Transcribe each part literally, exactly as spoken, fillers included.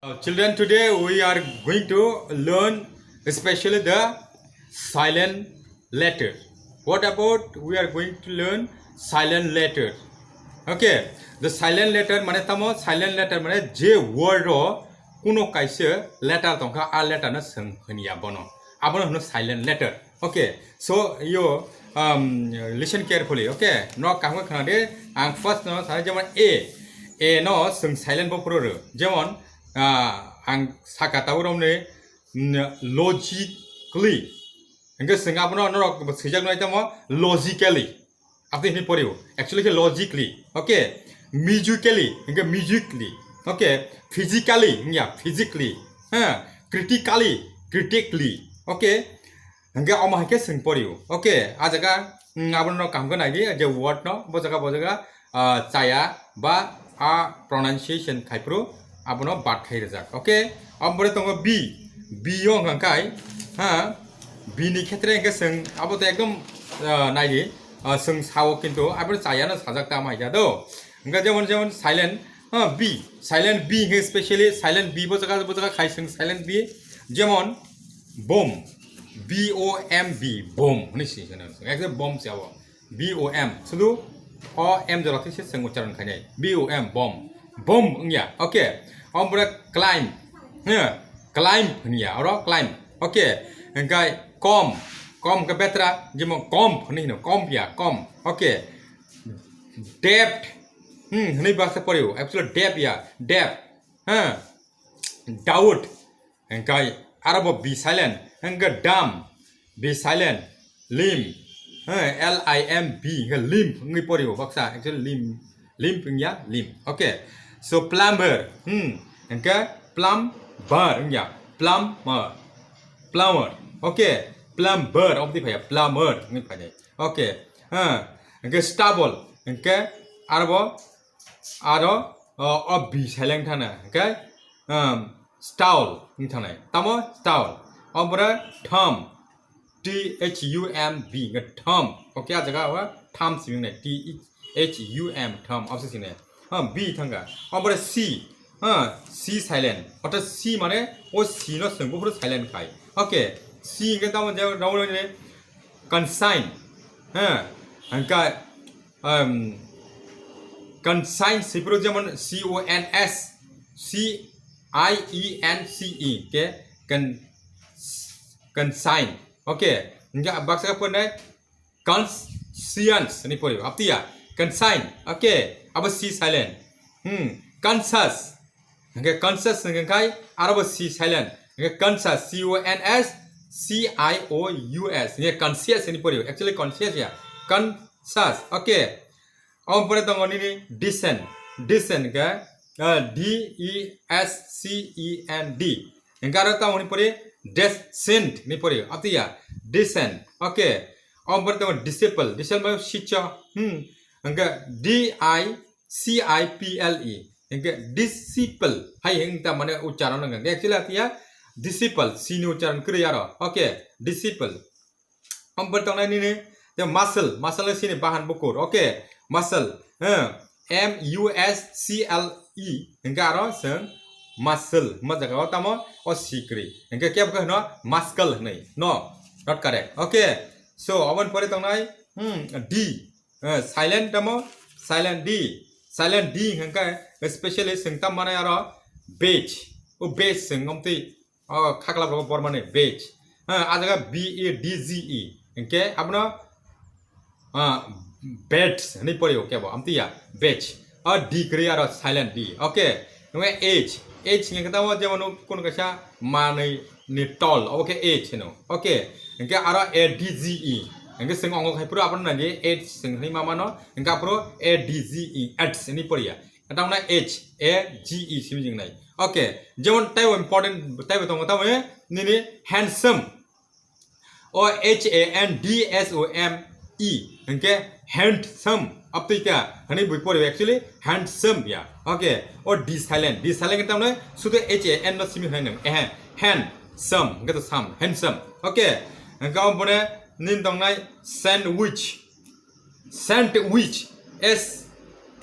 Uh, children, today we are going to learn especially the silent letter. What about we are going to learn silent letter? Okay, the silent letter mane tamo, silent letter mane je word ro kuno kaisa letter tongkha, a letter no swng hwnya bono, abono hwno silent letter. Okay, so you, um, listen carefully. Okay, no kaham khe khna de. Ang first no sana, jemon A, A no swng silent bo phuru rw. Jemon, ah, ang saka tabuk romni, mm, logically. Hingke swng abono norok swijak nai tamo logically. Aboni hwnwi pori o. Actually khe logically. Okay. Musically, hingke musically. Okay. Physically, hingya physically. Ha. Critically, critically. Okay. Hingke omo hai khe swng pori o. Okay. A jaga, mm, abono kaham khe nai di, je word no, bo jaga, bo jaga, ah, chaya ba a pronunciation khai phuru abono bad khai rijak. Okay. Aboni tongo B. B yo hwnka kai, ha. B ni khetre hingke swng abo to ekdom, ah, nai di. Ah, swng sao kintu abo chaya no sajak ta mai ja do. Hingke jemon, jemon silent, ha, B. Silent B hingke specially silent B bo jaga, bo jaga khai swng silent B. Jemon bomb. B O M B, bomb hwnwi si, si, si. Ekdom bomb se abo. B O M. Sudu o M jora thik se swng ucharon khainai. B O M, bomb. Bomb wngya. Okay. Omo pore climb. He, climb hwnya. Oro climb. Okay. Hingkai com. Com ke betra. Jemon comb hwnwi hino. Comb ya, comb. Okay. Debt. Hmm, hwnwi baksa poriwo. Actually debt ya. Debt. He. Doubt. Hingkai aro bo B silent. Hingke dumb. B silent. Limb. He, L I M B. Hingke limb wngwi poriwo baksa. Actually limb. Limb wngya, limb. Okay. So plumber. Hmm. Hingke plumber wngya. Plumber. Plumber. Okay. Plumber. Obdi phaya. Plumber wngwi phainai. Okay. Ha. Hingke stubble. Hingke aro bo, aro, o, o B silent thana. Hingke, um, stall wng thanai. Tamo stall. Omo pore thumb. T H U M B, hingke thumb. Okay, a jaga o thumb simi nai. T H U M, thumb. Opposite simi nai. Ha, B thangka. Omo pore C. Ha, C silent. Ortho C mane o C no swng buphuru silent khai. Okay. C hingke tamo je rong rong ni consign. Ha, hingke, um, consign sipro jemon C O N S, C I E N C E, ke con-, consign. Okay, hingke baksa pore conscience ni pori, aptiya, consign. Okay, abo C silent. Hmm, conscious. Hingke conscious hingke kai, aro bo C silent. Hingke conscious, C O N S C I O U S. Hingke conscious ni pori, actually conscious ya. Conscious. Okay. Omo pore tongo nini descent. Descent ke, ah, D E S C E N T. Hingke aro tamo ni pori descent ni pori. Aptiya, descent. Okay. Omo pore tongo disciple. Disciple mane sicho. Hmm. Hingke D I C I P L E. Hingke disciple. Hai hing ta mane ucharon hingke. Actually aptiya disciple. C ni ucharon kwrwi aro. Okay. Disciple. Omo pore tongnai nini, je muscle, muscle ni sini bahan bukur, okay, muscle, eh, M U S C L E, hingke aro chwng muscle, hwnba jaga o tamo o sikri, hingke kebo khe hwno muscle hwnwi, no, not correct, okay, so, oboni pore tongnai, hmm, D, eh, silent tamo, silent D, silent D hingke specially chwng tam manai aro badge, o badge chwng omtwi, o khaklap rogo bormani badge. Ha, a jaga B A D G E. Hingke abono, ah, badge hwnwi pori o kebo. Amtiya, badge. O D kwrwi aro silent D. Okay. Hingke H. H hingke tamo jemon kono kaisa manwi ni tol. Obo khe H hino. Okay. Hingke aro A D G E. Hingke chwng ongo khai phuru abono nai di H chwng hwnwi ma mano. Hingke aphuru A D G E. H hwnwi poriya. Tamo na H, A, G, E simi jing nai. Okay, jemon taibo important, taibo tongo, tamo nini handsome. O H A N D S O M E, hingke handsome. Aptwi kha, hani bui pori actually handsome ya. Okay, o D silent, D silent ke tamo sudo H A N no simi hwnai nang. Eh, handsome, hingke to sam, handsome. Okay, hingke omo pore nini tongnai sandwich. Sandwich, S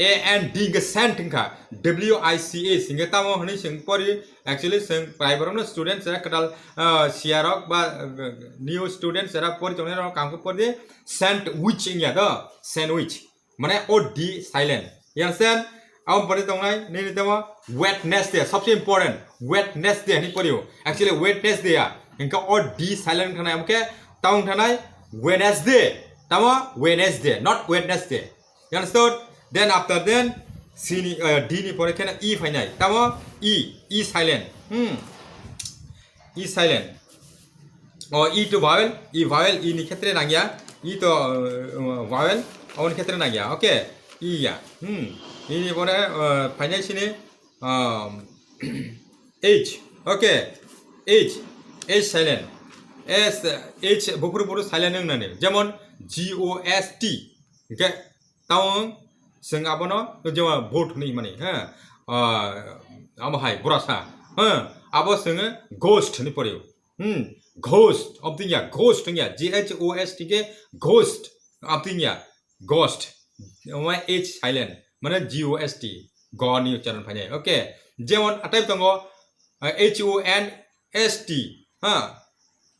A N D hwnkhe sand wngkha. W I C H hwnkhe tamo hwnwi chwng pori, actually chwng prai borokno student chera kwtal, ah, siyarok ba, ah, new student chera pori tongnai rok kaham khe pori di sandwich wngya do, sandwich. Mane O D silent. You understand? Aboni pore tongnai nini tamo Wednesday, sobse important. Wednesday hwnwi porio. Actually Wednesday ya. Hwnkhe O D silent wngkha nai, abokhe tamo wngkha nai Wednesday. Tamo Wednesday, not Wednesday. You understood? Then after then, C ni, uh, D ni pore kheno E phainai. Tamo E, E silent. Hmm. E silent. O, E to vowel, E vowel, E ni khetre nangya. E to, uh, vowel, aboni khetre nangya. Okay? E ya. Hmm. E ni pore, uh, phainai sini, um, H. Okay? H. H silent. S, H buphuru buphuru silent wngnani. Jemon G O S T. Hwnkhe tamo chwng abono jemon vote hwnwi mani, ha? Ah, amo hai borasa, ha? Abo chwng ghost hwnwi porio. Hmm, ghost, aboni wngya, ghost wngya, G H O S T khe ghost, aboni wngya, ghost. Omo H silent, mane G O S T, go ni uchcharon phainai. Okay, jemon atai tongo, ah, H O N S T, ha?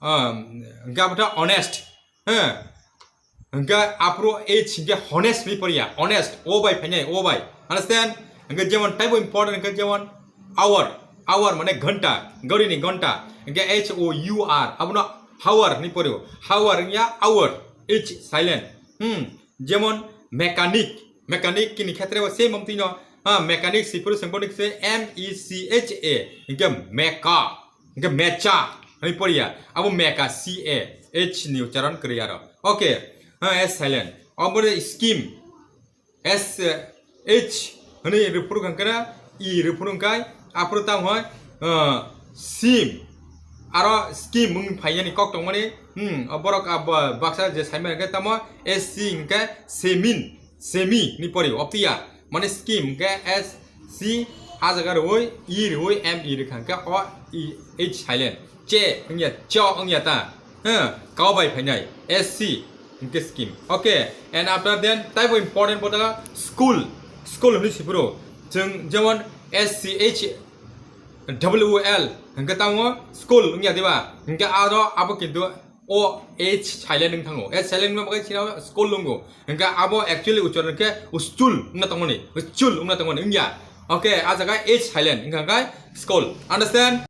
Um, hwnkhe abo khe honest, ha? Hwnkhe aphuru H hwnkhe honest hwnwi poriya, honest, O bai phainai, O bai. Understand? Hwnkhe jemon taibo important hwnkhe jemon hour, hour mane ghonta, ghorini ghonta. Hwnkhe H O U R, abono hour hwnwi porio. Hour wngya hour, H silent. Hmm, jemon mechanic, mechanic ni khetre bo same omtwino, ha, mechanic sipuru sengponi khe M E C H A, hwnkhe mecha. Hwnkhe mecha hwnwi poriya. Abo mecha, C A H ni uchcharon kwrwi aro. Okay. Ha, S silent. Omo de scheme. S, eh, H hwnwi rwphuru hwnkhe na, E rwphuru hwnkhe aphuru tamo hai, ah, sim. Aro scheme wng phaiyani kok tongmani. Hmm, o borok abo baksa je saimani hwnkhe tamo S C hwnkhe semin. Semi ni pori optiya. Mane scheme hwnkhe S C, a jaga rwui E rwui M E rwkha hwnkhe o E H silent. Che wngya, cho wngya ta. Huh, kau bai phainai. S C hwnkhe scheme. Okay, and after then, taibo important bo daga school. School hwnwi sipuro. Chwng jemon S C H W L hwnkhe tamo school wngya diba? Hwnkhe aro abo kintu O H silent wng thango. H silent wngma bagwi chini school wngkha. Hwnkhe abo actually ucharon khe school wngna tongmani. School wngna tongmani wngya. Okay, a jaga H silent wngkha khe school. Understand?